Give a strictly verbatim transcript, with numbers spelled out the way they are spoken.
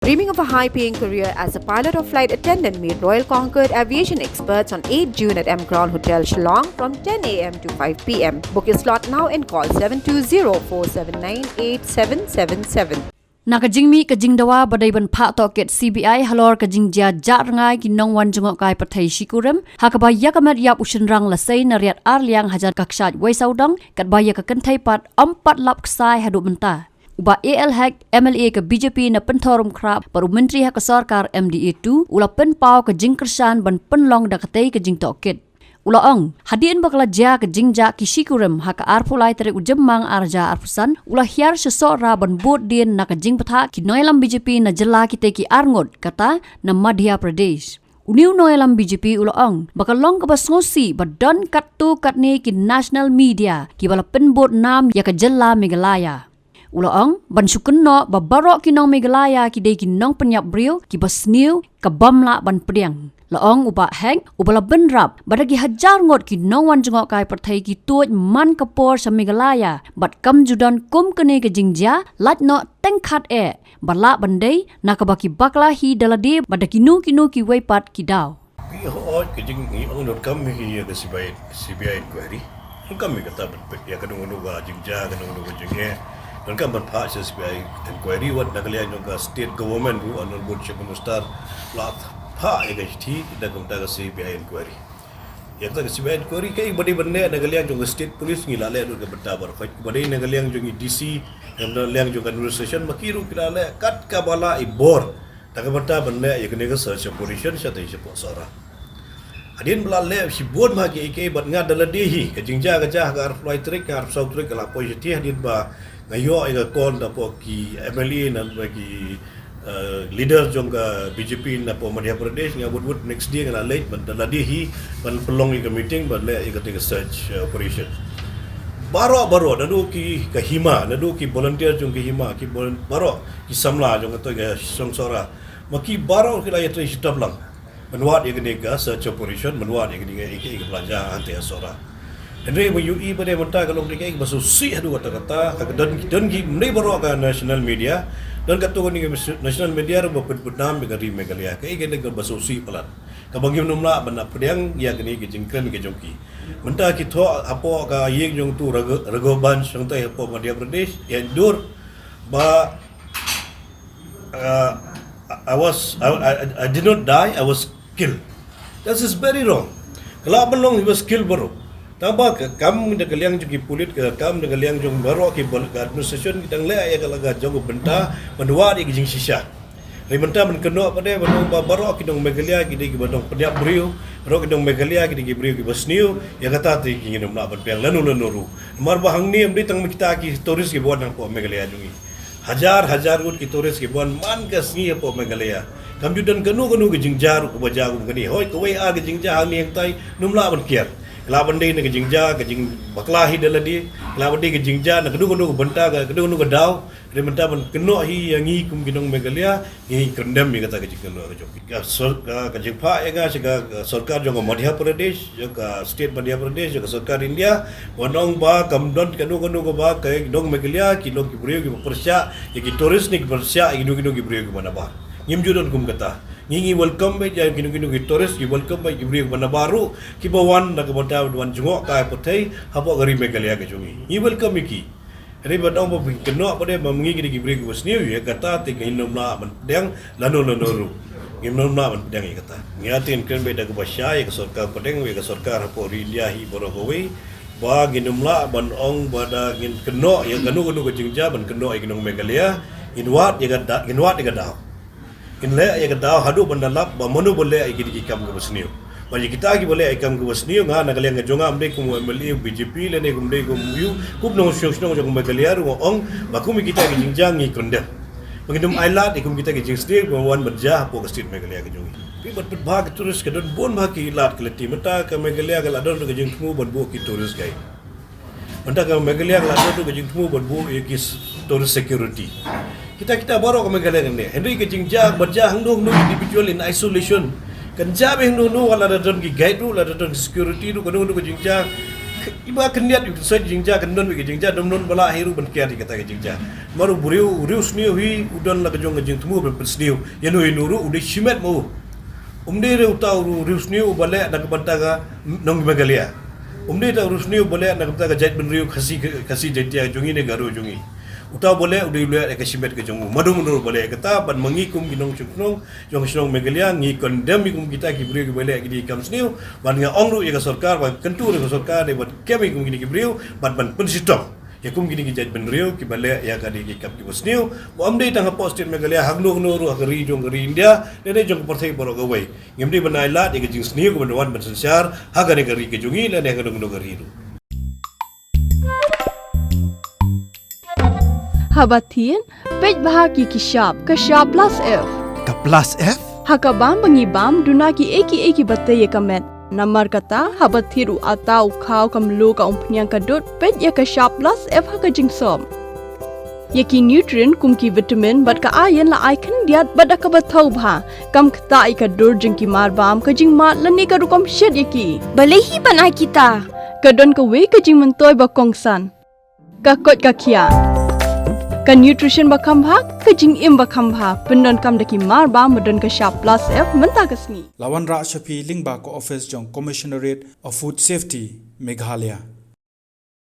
Dreaming of a high paying career as a pilot or flight attendant? Meet Royal Concord aviation experts on eighth June at M Crown Hotel, Shillong from ten a m to five p m. Book your slot now and call seven two zero four seven nine eight seven seven seven. Na ka jingmih ka jingdawa ba dei ban phah tohkit C B I halor ka jingjia jah rngai ki nongwan jngohkai pyrthei shi kurim, ha kaba ïa ka met ïap u shynrang Lasei Nariat Arliang hajan ka kshaid Weisawdong, katba ïa ka kynthei pat ym pat lap ksai haduh mynta. U Bah A L Hek, M L A ka B J P na Pynthorumkhrap bad u Myntri ha ka sorkar M D A two, u la pynpaw ka jingkyrshan ban pynlong da katei ka jingtohkit. U la ong, hadien ba ka la jia ka jingjah ki shi kurim ha ka arphew lai tarik u Jymmang ar hajar arphew san, u la hiar sha Sohra ban bud dien na ka jingbthah ki nongïalam B J P na jylla kitei ki arngut, kata na Madhya Pradesh. Une u nongïalam B J P u la ong ba ka long kaba sngewsih ba don katto katne ki national media kiba la pynbud nam ïa ka jylla Meghalaya. U la ong ban shu kynnoh ba baroh ki nong Meghalaya ki dei ki nongpynïap briew kiba sniew, ka bym lah ban pdiang. La ong u Bah Hek, uba la bynrap ba da ki hajar ngut ki nongwan jngohkai pyrthei ki tuid man ka por sha Meghalaya bad kam ju don kum kane ka jingjia, lait noh teng khatheh ba lah ban dei na kaba ki bakla hi da lade bad da kino kino kiwei pat ki daw. Ngi hooid ka jing, ngi ong donkam hi ïa ka C B I, C B I inquiry. Donkam hi kata ban peit ïa kano kano ka jingjia, kano kano ka jingeh. Donkam ban phah sha C B I inquiry, wat na ka liang jong ka state government ruh, Honorable Chief Minister la phah ïa ka shithi da ka bynta ka C B I inquiry. Ïa kata ka C B I inquiry kaei ba dei ban leh na ka liang jong ka state police, ngi la leh lut ka bynta baroh khoit. Ba dei na ka liang jong i D C, na ka liang jong ka administration, ma ki ruh ki la leh kat kaba lah i bor. Da ka bynta ban leh ïa kane ka search operation shatei shapoh Sohra. Hadien ba la leh shibun ma ki ike bad nga da lade hi, ka jingjia ka jia ha ka arphew lai tarik, ka arphew saw tarik ka la poi shathie, hadien ba nga ïoh ïa ka call napoh ki M L A, napoh ki, eh, leader jong ka B J P napoh Madhya Pradesh, nga wut wut next day nga la leit ban da lade hi ban pynlong ïa ka meeting ban leh ïa katei ka search, eh, operation. Baroh baroh, naduh ki ka hima, naduh ki volunteer jong ka hima, ki volun-, baroh ki samla jong katei ka shnong Sohra, ma ki baroh ki la ïatrei shitom lang ban wad ïa kane ka search operation, ban wad ïa kane ka, ïa ka, ïa ka blanja hangtei ha Sohra. Hynrei ba ïohi ba dei mynta ka long kane ka, ka ba sngewsih haduh katta katta, ka don, don ki, ym dei baroh ka national media, don katto katne ka national media ruh ba pynbud nam ïa ka ri Meghalaya. Kaei kane ka ba sngewsih palat, kaba ngim nym lah ban pdiang ïa kane ka jingkren ka jong ki. Mynta ki thoh hapoh ka ïing jong utu Raghu-, Raghuvansh hangtei hapoh Madhya Pradesh, ïa Indore, ba, uh, I was, I, I, I did not die, I was killed. That is very wrong. Ka lah ban long he was killed baroh. Tangba ka kam da ka liang jong ki pulit, ka kam da ka liang jong baroh ki bol-, ka administration, ki dang leh ïa ka la ka jong ka bynta ban wad ïa ka jingshisha. Hynrei mynta ban kynnoh pat de ban ong ba baroh ki nong Meghalaya ki dei kiba nongpynïap briew, baroh ki nong Meghalaya ki dei ki briew kiba sniew, ïa kata te ngin nym lah ban pdiang lano lano ruh. Namar ba hangne ym dei tang kita ki tourist kiba wan hapoh Meghalaya jong ngi. Hajar hajar ngut ki tourist kiba wan man ka sngi hapoh Meghalaya. Kam ju don kano kano ka jingjia ruh kaba jia kum kane. Hooid, kawei ar ka jingjia hangne hangtai, nym lah ban kiar. Ka lah ban dei na ka jingjia, ka jingbakla hi da lade. Ka lah ban dei ka jingjia na kano kano ka bynta, ka kano kano ka daw. Hynrei mynta ban kynnoh hi ïa ngi kum ki nong Meghalaya, ngi condemn ïa kata ka jingkynnoh ka jong ki. Ka sor-, ka, ka jingphah ïa nga sha ka, ka sorkar jong ka Madhya Pradesh, jong ka state Madhya Pradesh, jong ka sorkar India, ban ong ba kam don kano kano kaba ka nong Meghalaya ki long ki briew kiba pyrshah ïa ki tourist ne ki pyrshah ïa kino kino ki briew kiba nabar. Ngim ju don kum kata. Ngi, ngi welcome beit ïa kino kino ki tourist, ngi welcome beit ki briew kiba nabar ruh, kiba wan da ka bynta ban wan jngohkai pyrthei hapoh ka ri Meghalaya ka jong ngi. Ngi welcome ïa ki. Hynrei ban ong ba phin kynnoh pat de ba ma ngi ki dei ki briew kiba sniew, ïa kata te ngin nym lah ban pdiang lano lano ruh. Ngin nym lah ban pdiang ïa kata. Nga te ngin kren beit da kaba shai ïa ka sorkar pdeng, ïa ka sorkar hapoh ri India hi baroh kawei, ba ngin nym lah ban ong ba da ngin kynnoh ïa kano kano ka jingjia ban kynnoh ïa ki nong Meghalaya, ngin wad ïa ka da-, ngin wad ïa ka daw. Ngin leh ïa ka daw haduh ban da lap ba mano ba leh ïa ki, ki kam kaba sniew. Ba ïa kita kiba leh ïa ki kam kaba sniew, nga na ka liang ka jong nga, ym dei kum u M L A u B J P lane kum dei kum u, kum u nongshong shnong jong Meghalaya ruh nga ong ba kum ïa kita ki jingjia ngi condemn. Ba ngin nym ailad ïa kum kita ki jingsniew ba wan ban jia hapoh ka state Meghalaya ka jong ngi. Phi, bad phi, bha ki tourist ka don bun bha ki lad ki lynti. Mynta ka Meghalaya ka la don ruh ka jingthmu ban buh ki tourist guide. Mynta ka Meghalaya ka la don ruh ka jingthmu ban buh ïa ki s-, tourist security. Kita, kita baroh ka Meghalaya kan leh. Hynrei ka jingjia ba jia hangno hangno individual in isolation. Kan jia beit hangno hangno, lada don ki guide ruh, lada don ki security ruh, kano kano ka jingjia Iba khyndiat ïa u tyngsait jingjia, kan don wei ka jingjia, dom don ba lah hi ruh ban kiar ïa kata ka jingjia. Namar u briew, u riewsniew hi u don la ka jong ka jingthmu ban pynsniew ïano ïano ruh u dei shimet ma u. Um dei re uta u riewsniew uba leh na ka bynta ka nong Meghalaya. Um dei uta u riewsniew uba leh na ka bynta ka jaitbynriew Khasi, Khasi Jaiñtia jong ngi ne Garo jong ngi. Uta uba leh u dei u leh ïa ka shimet ka jong u. Mano mano uba leh kata, bad ma ngi kum ki nongshong shnong jong ka shnong Meghalaya, ngi condemn ïa kum kita ki briew kiba leh kine ki kam sniew. Bad nga ong ruh ïa ka sorkar, bad kyntu ruh ïa ka sorkar, dei ban kem ïa kum kine ki briew, bad ban pynshitom ïa kum kine ki jaitbynriew kiba leh ïa kane ki kam kiba sniew. Ba ym dei tang hapoh state Meghalaya, hangno hangno ruh ha ka ri jong ka ri India, lane jong ka pyrthei baroh kawei. Ngim dei ban ailad ïa ka jingsniew kaba wan ban synshar ha kane ka ri ka jong ngi, lane hangno hangno ka ri ruh. Haba thied, peit bha ki ki shap, ka shap plus F. Ka plus F? Ha ka bam ba ngi bam, duna ki ei ki ei kiba tei ïa ka met. Namar kata, haba thied u atta u khaw, ka mluh, ka umphniang, ka dud, peit ïa ka shap plus F ha ka jingsop. Ïa ki nutrient kum ki vitamin bad ka iron la ai khyndiat bad da kaba thaw bha. Kam ktah ïa ka dur jong ki mar bam, ka jingmad lane ka rukom shet ïa ki. Balei hi ban ai kita? Ka don kawei ka jingmyntoi ba kongsan. Ka koit ka khiah. Ka nutrition ba kham bha, ka jingim ba kham bha. Pyndonkam da ki mar bam ba don ka shap plus F mynta ka sngi. La wanrah sha phi lyngba ka office jong Commissionerate of Food Safety, Meghalaya.